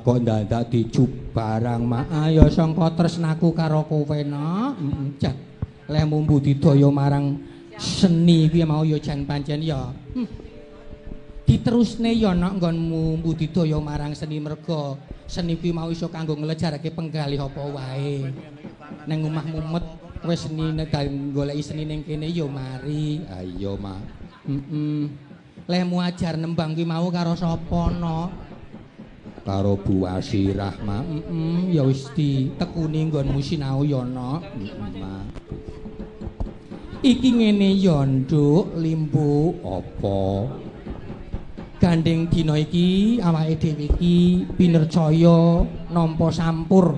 Lah kok ndandak dicup barang mak ya sangka tresnaku karo kowe no. Jan lehmu budidaya marang seni kuwi mau ya jan pancen ya. Diterusne ya nok nggonmu budidaya marang seni merga seni kuwi mau iso kanggo nglejarake penggalih apa wae. Nang omah mumet wis seni nek goleki seni ning kene ya mari. Ha iya mak. Lehmu ajar nembang kuwi mau karo sapa nok? Karo Bu Asirah mak. Ya wis ditekuni nggonmu sinau ya nok. Mak. Iki ngene ya nduk Limbu apa? Gandeng dina iki awake dhewe iki pinercaya nampa sampur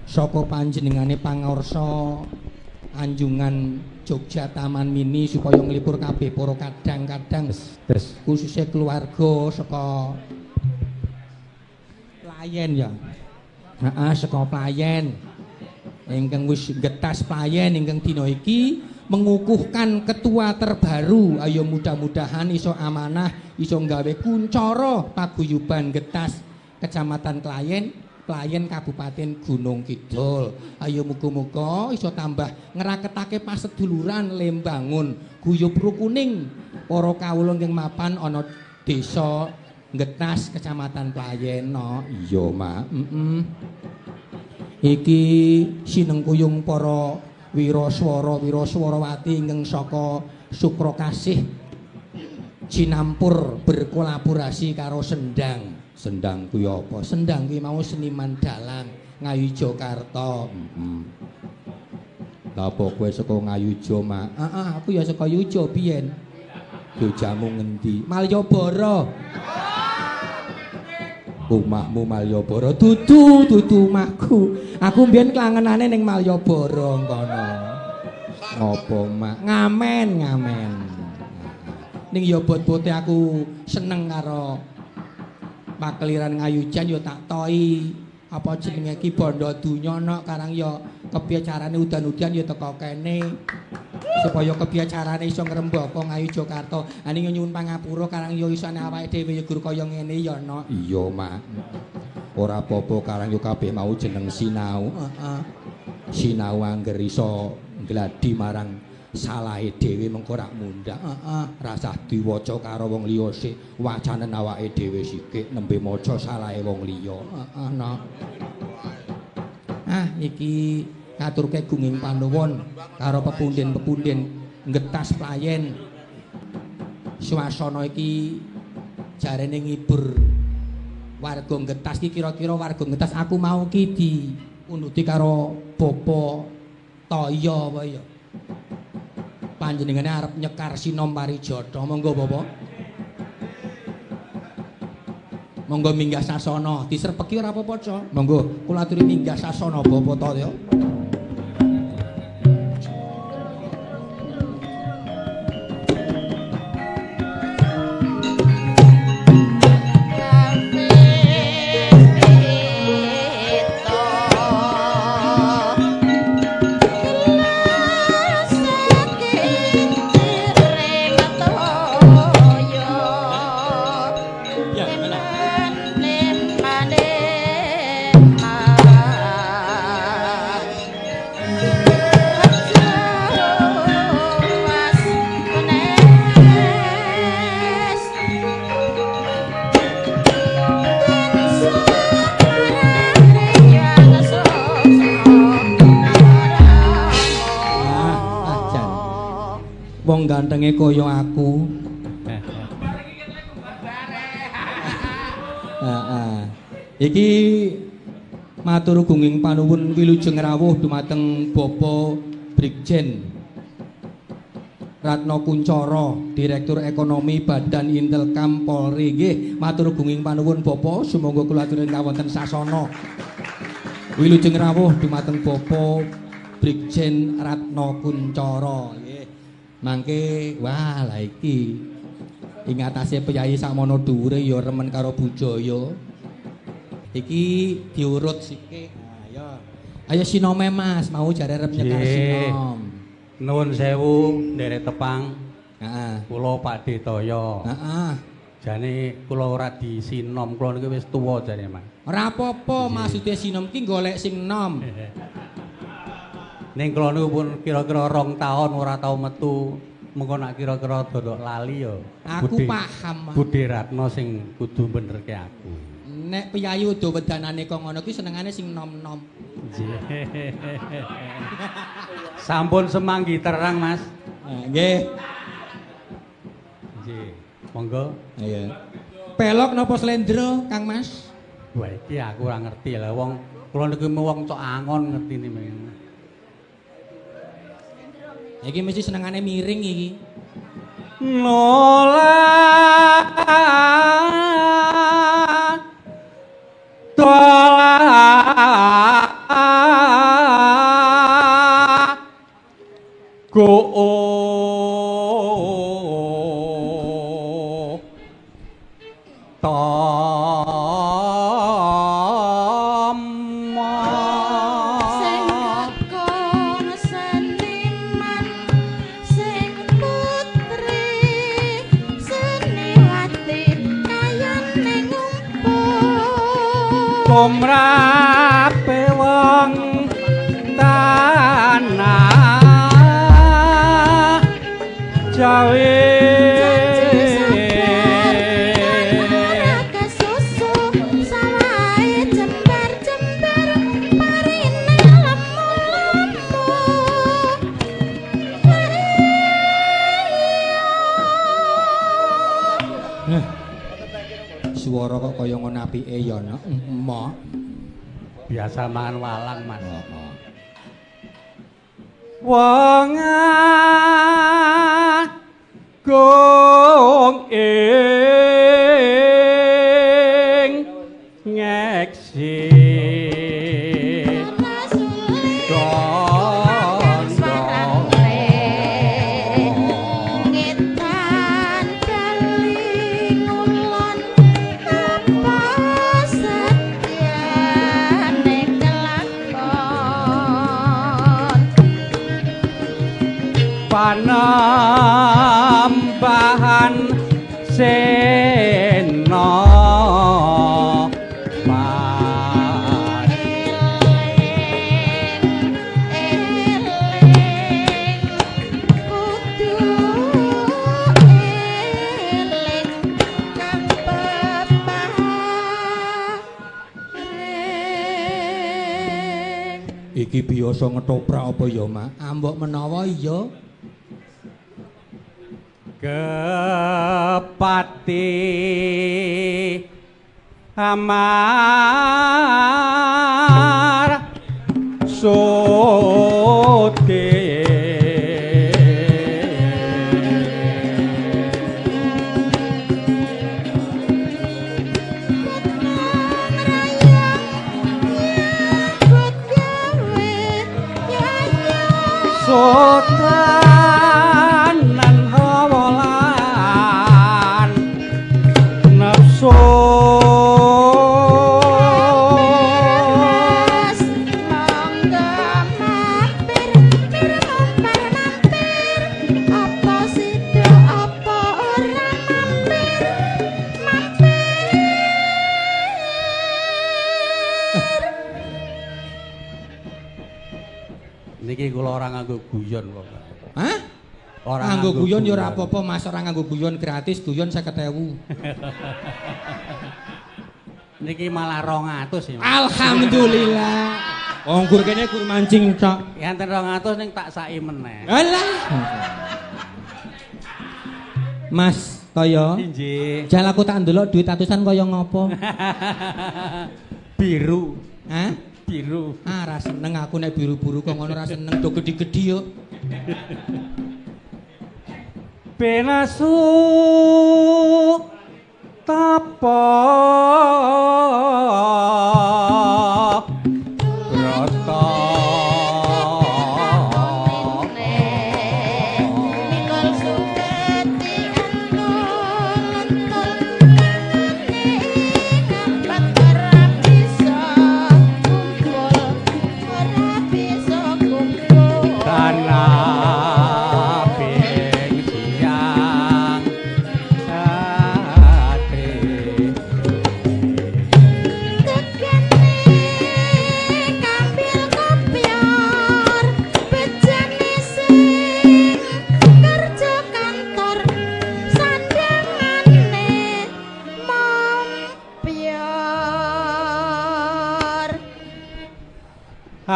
saka panjenengane pangarsa Anjungan Jogja Taman Mini supaya nglipur kabeh para kadang-kadang khususnya keluarga saka Playen ya. Heeh, saka Playen. Ingkang wis getas Playen ingkang dina iki mengukuhkan ketua terbaru. Ayo mudah-mudahan iso amanah, iso nggawe kuncara paguyuban Getas Kecamatan Playen, Playen Kabupaten Gunung Kidul. Ayo muga-muga iso tambah ngraketake paseduluran lembangun guyub rukuning para kawula ingkang mapan ana desa Getas Kecamatan Playen no. Iya mak. Iki sinengkuyung para wiraswara wiraswarawati ingkang saka Sukrakasih Cinampur berkolaborasi karo Sendang. Sendang kuwi apa? Sendang kuwi mau seniman dalang Ngayogyakarta. Lha apa kowe saka Ngayogya mak? Heeh, aku ya saka Yogya biyen. Jojamu ngendi? Malioboro. Omahmu Malioboro? Dudu, dudu omahku. Aku mbiyen klangenane ning Malioboro kono. Ngopo mak? Ngamen, ngamen. Ning ya bot-bote aku seneng karo pakeliran Ngayujan ya tak toi. Apa jenenge iki bondo donya nok karang ya kepiye carane udan-udan ya teko kene. Supaya kepiye carane iso ngrembaka Ngayogyakarta. Ha ning nyuwun pangapura karang ya isane awake dhewe ya gur kaya ngene ya nok. Iya mak. Ora apa-apa karang yo kabeh mau jeneng sinau. Heeh. Sinau angger iso gladi marang salahe dhewe mengko rak mundhak. Heeh. Rasah diwaca karo wong liya sik, wacanen awake dhewe sikik nembe maca salahe wong liya. Heeh nok. Ah iki ngaturke gunging panuwun karo pepunden-pepunden Getas Playen. Swasana iki jarene ngibur warga Getas iki kira-kira warga Getas aku mau ki diunduti karo Bapak Toyo apa ya. Panjenengane arep nyekar sinom parijata. Monggo Bapak. Monggo minggah sasana, diserpeki ora apa-apa, Cok. Monggo kula aturi minggah sasana Bapak Toyo. Wong gantenge kaya aku. Heeh. Iki matur gunging panuwun wilujeng rawuh dumateng Bapak Brigjen Ratno Kuncoro, Direktur Ekonomi Badan Intelkam Polri. Nggih, matur gunging panuwun Bapak, sumangga kula aturaken kawonten sasana. Wilujeng rawuh dumateng Bapak Brigjen Ratno Kuncoro. Nggih. Mangke wah lah iki ing atase priyayi sakmono dhuwure ya remen karo bujaya. Iki diurut sithik. Ayo. Ayo sinome Mas, mau jare arep nyekar sinom. Nuwun sewu nderek tepang. Heeh. Kula Pakde Toyo. Heeh. Jane kula ora disinom, kula niki wis tuwa jane, Mas. Ora apa-apa, maksude sinom ki golek sing nom. Ning kula niku pun kira-kira 2 taun ora tau metu. Mengko nak kira-kira dodok lali ya. Aku paham, Mas. Budhe Ratna sing kudu benerke aku. Nek piyayi udo wedanane kok ngono ki senengane sing nom-nom. Nggih. Sampun semanggi terang, Mas. Nggih. Nggih. Monggo. Iya. Pelok napa slendro, Kang Mas? Wah, iki aku ora ngerti lah wong kula niku wong cok angon ngertine. Iki mesti senengane miring iki. Nolak tolak go tumrape wong tanah Jawi ora kesusu sawahe jembar-jembar parine lemu-lemu. Suara kok kaya ngono apike ya, Nok. Emoh. Biasa mangan walang, Mas. Heeh. Wong agung ing ngeksi panembahan sena kudu eling kang peparing. Iki biasa ngetoprak apa ya, Mak? Ambok menawa iya. Kepati amar sute sotanan hawalan nafsu monggo mampir pir mampir mampir apa sida apa ora mampir mampir. Niki kula ora nganggo guyon kok. Hah? Ora nganggo guyon ya ora apa-apa, Mas, ora nganggo guyon gratis, guyon 50.000. Niki malah 200 ya. Alhamdulillah. Wong gur kene gur mancing tok. Enten 200 ning tak saki meneh. Alah. Mas Toyo. Inggih. Jal aku tak ndelok duit atusan kaya ngopo. Biru. Hah? Biru. Ah, ra seneng aku nek biru-biru kok ngono ra seneng do gedhi-gedhi yo. Benasu tapa brata Mikul suketi entul-entul ngampat ora bisa kumpul ora bisa kumpul tanah ping siang dadi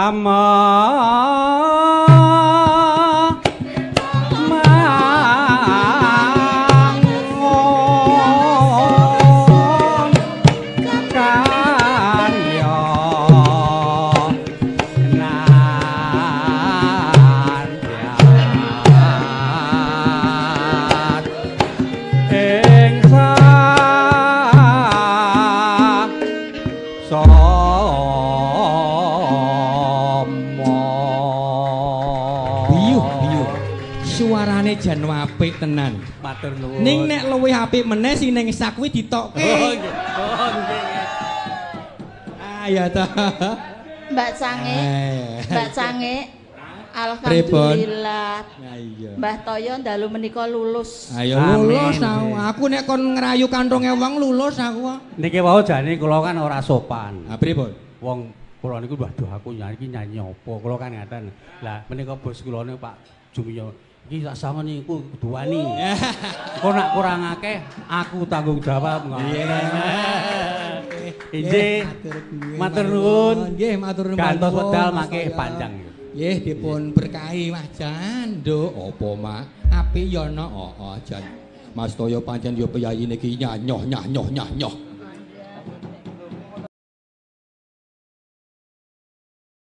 Rama mangun karya nantiat ing sama. Biyuh biyuh. Suarane jan apik tenan. Matur nuwun. Ning nek luwih apik meneh sing ning sak kuwi ditokke. Oh nggih. Oh nggih. Ah ya ta. Mbak Sange, Eh. Mbak Sange. Alhamdulillah. Ya iya. Mbah Toyo dalu menika lulus. Ayo Amin. lulus aku. Aku nek kon ngrayu kantonge wong lulus aku. Niki wau jane kula kan ora sopan. Ah pripun? Wong kula niku waduh aku nyanyi iki nyanyi apa? Kula kan ngaten. Lah menika bos kula niku Pak Jumiyo. Iki sak sama niku kudu wani. Engko nak kurang akeh aku tanggung jawab. Iya. Injih. Matur nuwun. Nggih, matur nuwun. Gantos wedal mangke Mas Toyo. panjang. Nggih, dipun berkahi Mas Jan. Nduk, apa Mak? Apik ya ana. Heeh, Jan. Mas Toyo pancen yo piyayine iki nyanyoh nyanyoh nyanyoh.